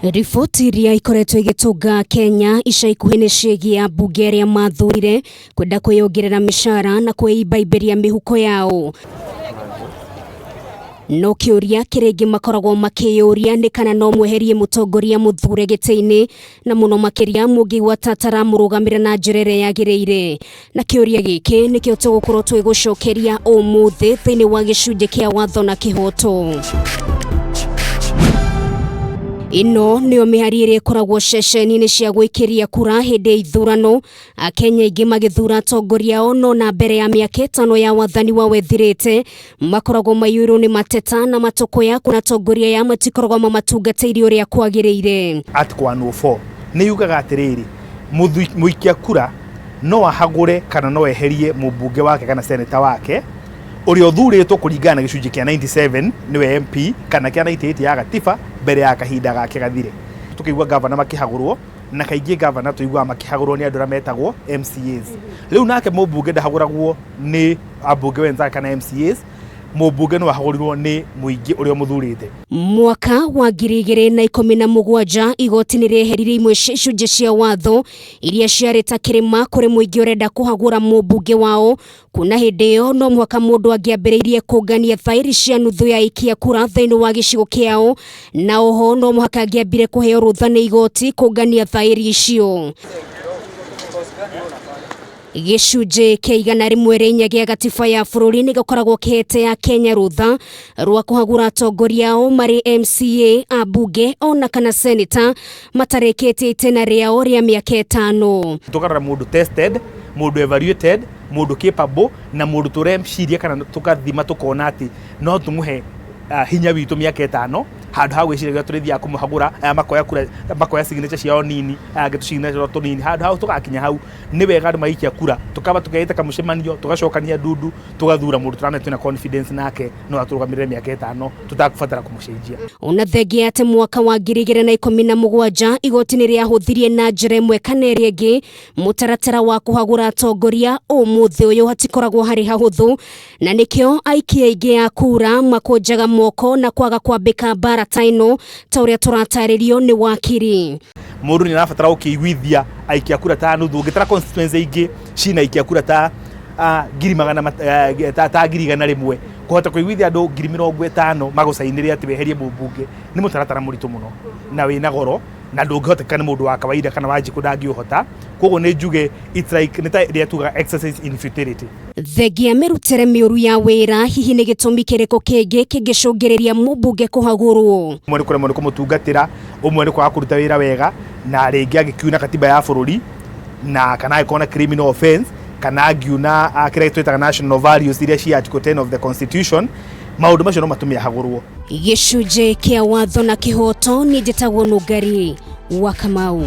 Riboti iria ikoretwo igĩtũnga Kenya ica ikuhĩ nĩ ciĩgiĩ ambunge arĩa mathurire kwenda kwĩyongerera mĩcara na kwĩimbaimbĩria mĩhuko yao. No kĩũria kĩrĩa aingĩ makoragwo makĩyũria nĩ kana no mweherie mũtongoria mũthure gĩtĩ-inĩ na mũno makĩria mũngĩigua ta ataramũrũgamĩrĩra na njĩra ĩrĩa yagĩrĩire. Na kĩũria gĩkĩ nĩkĩo tũgũkorwo twĩgũcokeria ũmũthĩ thĩinĩ wa gĩcunjĩ kĩa watho na kĩhoto. Ĩno nĩyo mĩhari ĩrĩa ĩkoragwo ceceni-inĩ cia gũikĩria kura hĩndĩ ya ithurano, Akenya aingĩ magĩthura atongoria ao no na mbere ya mĩaka ĩtano ya wathani wao ĩthirĩte makoragwo maiyũirwo nĩ mateta na matũkũya kuona atongoria aya matikoragwo mamatungatĩire ũrĩa kwagĩrĩire. Article 104 nĩ yugaga atĩrĩrĩ, mũikia kura no ahagũre kana no eherie mũmbunge wake kana seneta wake ũrĩa ũthurĩtwo kũringana na gĩcunjĩ kĩa 97 nĩwe MP kana kĩa 98 ya gatiba mbere ya kahinda gake gathire. Tũkĩigua ngavana makĩhagũrwo na kaingĩ ngavana tũiguaga makĩhagũrwo nĩ andũ arĩa metagwo MCAs. Rĩu nake mũmbunge ndahagũragwo nĩ ambunge wenzake kana MCAs, mũmbunge no ahagũrirwo nĩ mũingĩ ũrĩa ũmũthurĩte. Mwaka wa 2017 igoti nĩ rĩeheririe imwe cia icunjĩ cia watho iria ciarĩ ta kĩrĩma kũrĩ mũingĩ ũrenda kũhagũra mũmbunge wao. Kuona hĩndĩ ĩyo no mũhaka mũndũ angĩambĩrĩirie kũngania thaĩri cia nuthu ya aikia kura thĩinĩ wa gĩcigo kĩao, na oho no mũhaka angĩambire kũheo rũtha nĩ igoti kũngania thaĩri icio. Gĩcunjĩ kĩa 104 gĩa gatiba ya bũrũri nĩ gĩkoragwo kĩhete Akenya rũtha rwa kũhagũra atongoria ao marĩ MCA, ambunge ona kana seneta matarĩkĩtie itĩna rĩao rĩa mĩaka ĩtano. Tũkarora mũndũ tested, mũndũ evaluated, mũndũ capable na mũndũ tũreciria kana tũkathima tũkona atĩ no tũmũhe hinya witũ mĩaka ĩtano handũ ha gwĩciragia tũrĩthiaga kũmũhagũra aya makoya kura makoya signature ciao nini aya angĩ tũsignature tũnini handũ ha tũgakinya hau nĩ wega andũ magĩikia kura tũkaba tũkeĩta kamũcemanio tũgacokania ndundu tũgathura mũndũ tũramenya twĩna confidence nake no atũrũgamĩrĩre mĩaka ĩtano tũtakũbatara kũmũcenjia. Ona thengia atĩ mwaka wa 2017 igoti nĩ rĩahũthirie na njĩra ĩmwe kana ĩrĩa ĩngĩ mũtaratara wa kũhagũra atongoria ũmũthĩ ũyũ hatikoragwo harĩ hahũthũ na nĩkĩo aikia aingĩ a kura makũnjaga moko na kwaga kwambĩka mbara ta ĩno ta ũrĩa tũratarĩrio nĩ wakiri. Mũndũ nĩ arabatara gũkĩiguithia aikia kura ta nuthu ũngĩtara constituency ingĩ cina aikia kura ta ngiri magana ta 100,000 kũhota kũiguithia andũ 50,000 magũcainĩre atĩ weherie mũmbunge nĩ mũtaratara mũritũ mũno na wĩna goro na ndũngĩhoteka nĩ mũndũ wa kawaida kana wa njikũ ndangĩũhota. Koguo nĩ njuge it's like nĩ ta ĩrĩa tugaga exercise in futility. Thengia mĩrutĩre mĩũru ya wĩra, hihi nĩ gĩtũmi kĩrĩkũ kĩngĩ kĩngĩcũngĩrĩria mũmbunge kũhagũrwo? Ũmwe nĩ kũremwo nĩ kũmũtungatĩra, ũmwe nĩ kwaga kũruta wĩra wega, na rĩngĩ angĩkiuna katiba ya bũrũri, na kana angĩkorwo na criminal offense, kana angiuna kĩrĩa twĩtaga national values iria cia article 10 of the constitution, maũndũ macio no matũme ahagũrwo. Gĩcunjĩ kĩa watho na kĩhoto, niĩ njĩtagwo Nũngari wa Kamau.